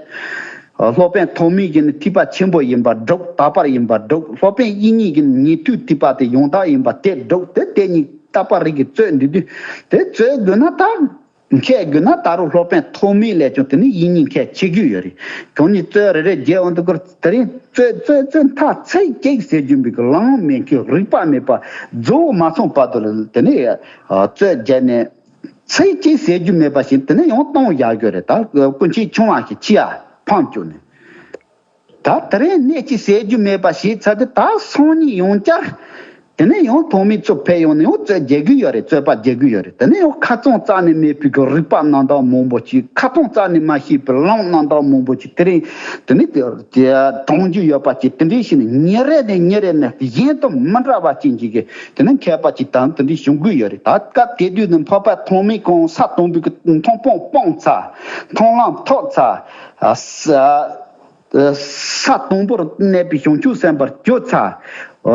སློབ་དཔོན་ཐོགས་མེད་ཀྱིས་ནི་ཐེག་པ་ཆེན་པོ་ཡིན་པར་སྒྲུབ། དག་པར་ཡིན་པར་སྒྲུབ། སློབ་དཔོན་དབྱིག་གཉེན་གྱིས་ཉན་ཐོས་ཐེག་པ་དེ་ཡང་དག་ཡིན་པ་དེ་སྒྲུབ། དེ་དེ་གཉིས་ལྟ་བ་རིགས་ཀྱི་རྩོད་འདི་དུས་དེ་རྩོད་དགོས་ན་ད། མཁས་དགོས་ན་ད་རུང་སློབ་དཔོན་ཐོགས་མེད་ལས་ཀྱང་དེ་ནི་དབྱིག་གཉེན་མཁས་ཆེ་རྒྱུ་ཡོད་རེད། གང་ནི་རྩོད་རེ་རེ་རྒྱལ་འོང་དུ་སྐོར་དེ་རིང་རྩོད་རྩོད་རྩོད་མཐའ་ཚིག་གཅིག་ཟེར་རྒྱུ་འབུལ་གི་ལང་མེད་མཁན་རིག་པ་མེད་པ་རྫོགས་མ་སོང་བར་དུ་ལ་དེ་ནི་རྩོད་རྒྱལ་ནས་ཚིག་གཅིག་ཟེར་རྒྱུ་མེད་པ་ཞིག་དེ་ནི་ཡང་གཏོང་བཞག་རྒྱུ་རེད། ད་སྐུ་མཆེད་ཆུང་བ་ཞིག་ཕྱི་ཡ་ཕམ་བཅུག་ནས། ད་དེ་རིང་གནད་ཀྱི་ཟེར་རྒྱུ་མེད་པ་ཞིག་ཚར་དུས་ད་སང་ཉིན་ཡང་བསྐྱར། དེ་ནས་ཡང་ཐོགས་མེད་ཚུར་ཕེབས་ཡོང་ནས་ཡང་རྩོད་རྒྱག་གི་ཡོད་རེད། རྩོད་པ་རྒྱག་གི་ཡོད་རེད། དེ་ནས་ཡང་ཁ་ཚང་རྩ་ནས་མེད་པའི་གི་རིག་པ་རྣམ་དག་མང་པོ་ཅིག་ཁ་ཚང་རྩ་ནས་མ་ཤེས་པའི་ལམ་རྣམ་དག་མང་པོ་ཅིག་དེ་རིང་དེ་ནས་དེ་དེ་གཏོང་རྒྱུ་ཡོད་པ་ཅིག་དེ་འདྲའི་ཞིག་ནས་ཉིན་རེ་ནས་ཉིན་རེ་ནས་གཞན་དང་མི་འདྲ་བ་ཅན་ཅིག་གི་དེ་ནས་མཁས་པ་ཅིག་དང་དེ་འདྲའི་བྱུང་གི་ཡོད་རེད། ད་སྐབས་དེ་དུས་ནས་འཕགས་པ་ཐོགས་མེད་ཁོང་ས་དང་པོའི་གི་མཐོང་སྤང་སྤངས་ཚར། མཐོང་ལམ་ཐོབ་ཚར། ས་ས་དང་པོར་གནས་པའི་བྱང་ཆུབ་སེམས་དཔར་གྱུར་ཚར།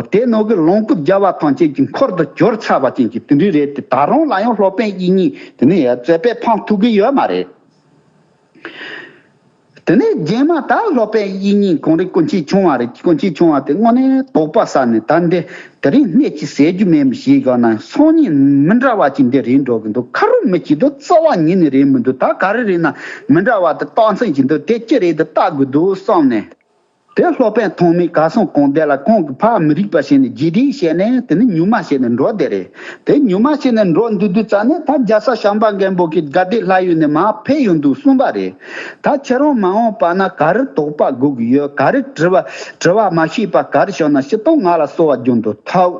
དེ་ནང་གི་ལོངས་སྐུ་རྒྱལ་བ་ཐམས་ཅད་ཀྱི་འཁོར་དུ་གྱུར་ཚར་བ་ཅན་གྱི་དེ་འདྲའི་རེད་དེ། ད་རུང་ལ་ཡང་སློབ་དཔོན་དབྱིག་གཉེན་དེ་ནས་ཡང་རྩོད་པས་ཕམ་ཐུབ་ཀྱི་ཡོད་མ་རེད། དེ་ནས་རྗེས་མ་ད་སློབ་དཔོན་དབྱིག་གཉེན་ཁོང་རེ་སྐུ་མཆེད་ཆུང་བ་རེད། སྐུ་མཆེད་ཆུང་བ་དེ་དངོས་གནས་དོགས་པ་ཟ་ནས་ད་འདི། དེ་རིང་གནད་ཀྱི་ཟེར་རྒྱུ་མེད་མི་ཞིག་ག་ན་སང་ཉིན་མི་འདྲ་བ་ཅིག་འདི་རེད་འགྲོ་གི་འདུག་ཁ་རུ་མི་གཅིག་འདུག་རྩ་བ་ཉིད་ནས་རེད་མི་འདུག་ད་ག་རེ་རེད་ན་མི་འདྲ་བ་དེ་རྟགས་མཚན་ཅིག་འདུག་དེ་ཅི་རེད་དེ་ལྟ་དགོས་འདུག་བསམ་ནས། དེ་སློབ་དཔོན་ཐོགས་མེད་གར་སོང་གང་བསྡད་ལ་ཁོང་གི་ཕར་མི་རིག་པ་བྱས་ནས་རྗེས་དྲན་བྱས་ནས་དེ་ནི་ཉུལ་མ་བྱས་ནས་འགྲོ་བསྡད་རེད། དེ་ཉུལ་མ་བྱས་ནས་འགྲོ་འདུག་དུས་ཙ་ནས་ད་རྒྱལ་ས་བྱམས་པ་མགོན་པོ་གི་དགའ་ལྡན་ལྷ་ཡུལ་ནས་མར་ཕེབས་ཡོང་འདུག་གསུངས་པ་རེད། ད་ཁྱེད་རང་མ་འོངས་པ་ན་ག་རེ་དོགས་པ་དགོས་ཀྱི་ཡོད། ག་རེ་དྲི་བ་དྲི་བ་མ་ཤེས་པ་ག་རེ་བྱུང་ན་སྤྱིར་བཏང་ང་ལ་གསོལ་བ་རྒྱག་འདུག་ཐུབ།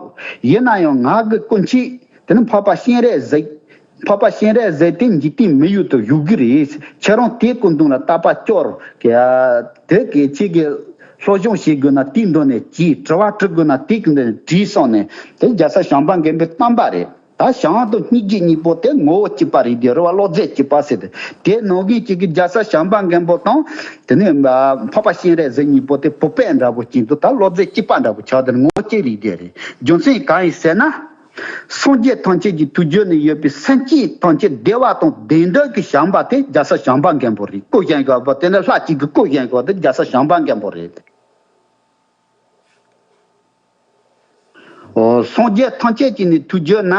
ཡིན་ན་ཡང་ང་གི་སྐུ་མཆེད་དེ་ནི་འཕགས་པ་སྤྱན་རས་གཟིགས། འཕགས་པ་སྤྱན་རས་གཟིགས་དེ་འཇིག་རྟེན་མི་ཡུལ་དུ་བཞུགས་ཀྱི་རེད། ཁྱེད་རང་དེའི་སྐུ་མདུན་ལ་བརྟག་པ་སྐྱོར། དེ་གི་ཁྱེད་ཀྱི་སློབ་སྦྱོང་བྱེད་དགོས་ན་དེའི་མདུན་ནས་གྱིས། དྲི་བ་དྲི་དགོས་ན་དེའི་མདུན་ནས་དྲིས་སོང་ནས་དེ་རྒྱལ་ས་བྱམས་པ་མགོན་པོའི་བསྟན་པ་རེད། ད་བྱམས་དང་སྙིང་རྗེ་གཉིས་པོ་དེ་ངོ་བོ་གཅིག་པ་རེད། དེ་རེད་བ། བློ་རྫས་གཅིག་པ་ཟེར་ཏེ། དེ་ནང་གི་གཅིག་གི་རྒྱལ་ས་བྱམས་པ་མགོན་པོ་དང་དེ་ནས་འཕགས་པ་སྤྱན་རས་གཟིགས་གཉིས་པོ་དེ་བུ་སྤུན་འདྲ་པོ་གཅིག་འདུག་ད་བློ་རྫས་གཅིག་པ་འདྲ་པོ་ཆགས། དེ་ངོ་བོ་གཅིག་རེད། དེ་རེད། རྒྱུ་མཚན་གང་ཡིན་ཟེར་ན། སངས་རྒྱས་ཐམས་ཅད་ཀྱི་ཐུགས་རྒྱུད་ནས་ཡོད་པའི་སེམས་ཅན་ཐམས་ཅད་བདེ་བ་དང་ལྡན་འདོད་ཀྱི་བྱམས་པ་དེ་རྒྱལ་ས་བྱམས་པ་མགོན་པོ་རེད། སྐུ་བཞེངས་དགོས་པ་དེ་ནི་ལྷ་གཅིག་གི་སྐུ་བཞེངས་དགོས་པ་དེ་རྒྱལ་ས་བྱམས་པ་མགོན་པོ་རེད། འོ། སངས་རྒྱས་ཐམས་ཅད་ཀྱི་ནི་ཐུགས་རྒྱུད་ན།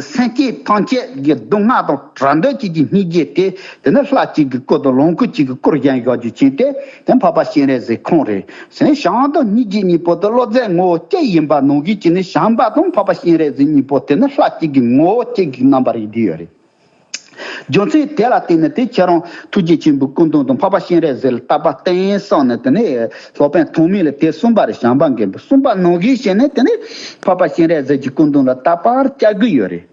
སེམས་ཅན་ཐམས་ཅད་ཀྱི་སྡུག་བསྔལ་དང་བྲལ་འདོད་ཀྱི་སྙིང་རྗེ་དེ་དེ་ནི་ལྷ་གཅིག་གི་སྐུ་དང་ལོངས་སྐུ་གཅིག་གི་སྐུར་བཞེངས་དགོས་རྒྱུ་ཅན་དེ་དེ་འཕགས་པ་སྤྱན་རས་གཟིགས་ཁོང་རེད། སེམས་བྱང་དང་སྙིང་རྗེ་གཉིས་པོ་དེ་བློ་རྫས་ངོ་བོ་གཅིག་ཡིན་པ་ནང་བཞིན་གྱི་ནི་བྱམས་པ་དང་འཕགས་པ་སྤྱན་རས་གཟིགས་གཉིས་པོ་དེ་ནི་ལྷ་གཅིག་གི་ངོ་བོ་གཅིག་གི་རྣམ་པར་ཡོད་དེ་ཡོད་རེད། རྒྱུ་མཚན་དེ་ལ་བརྟེན་ནས་དེ་ཁྱེད་རང་ཐུགས་རྗེ་ཆེན་པོའི་སྐུ་མདུན་དང་འཕགས་པ་སྤྱན་རས་གཟིགས་ལ་དད་པ་བརྟན་སོང་ནས། དེ་ནས་སློབ་དཔོན་ཐོན་མི་ལ་དེ་གསུངས་པ་རེད། བྱམས་པ་མགོན་པོས་གསུངས་པ་ནང་བཞིན་བྱས་ནས། དེ་ནས་འཕགས་པ་སྤྱན་རས་གཟིགས་ཀྱི་སྐུ་མདུན་ལ་དད་པ་བསྐྱེད་ཀྱི་ཡོད་རེད།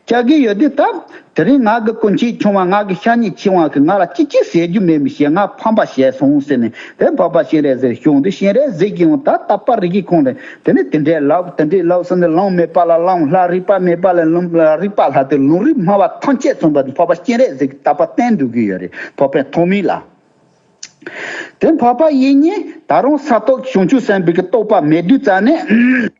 བསྐྱེད་ཀྱི་ཡོད་དུས། ད་དེ་རིང་ང་གི་སྐུ་མཆེད་ཆུང་བ། ང་གི་ཤ་ཉེ་ཆེ་བ་གིས་ང་ལ་ཅི་ཅི་ཟེར་རྒྱུ་མེད་མི་ཤེས། ང་ཕམ་པ་བྱས་སོང་ཟེར་ནས། དེ་འཕགས་པ་སྤྱན་རས་གཟིགས་བྱུང་དུས། སྤྱན་རས་གཟིགས་ཀྱིས་ཡང་ད་དད་པ་རིག་གི་ཁོང་ལ། དེ་ནས་དེ་འདྲའི་ལབ། དེ་འདྲའི་ལབ་ཟེར་ནས། ལམ་མེད་པ་ལ་ལམ་ལྷ། རིག་པ་མེད་པ་ལ་ལམ་རིག་པ་ལྷ། དེ་ལམ་རིམ་སྨྲ་བ་ཐམས་ཅད་མཚོན་པ་དེ་འཕགས་པ་སྤྱན་རས་གཟིགས་ཀྱི་དད་པ་བརྟན་འདུག་གི་ཡོད་རེད། སློབ་དཔོན་ཐོན་མི་ལ། དེ་འཕགས་པ་ཡིན་ནི་ད་རུང་ས་ཐོབ་བྱང་ཆུབ་སེམས་དཔའི་གི་རྟོགས་པ་མེད་དུས་ཙ་ནས།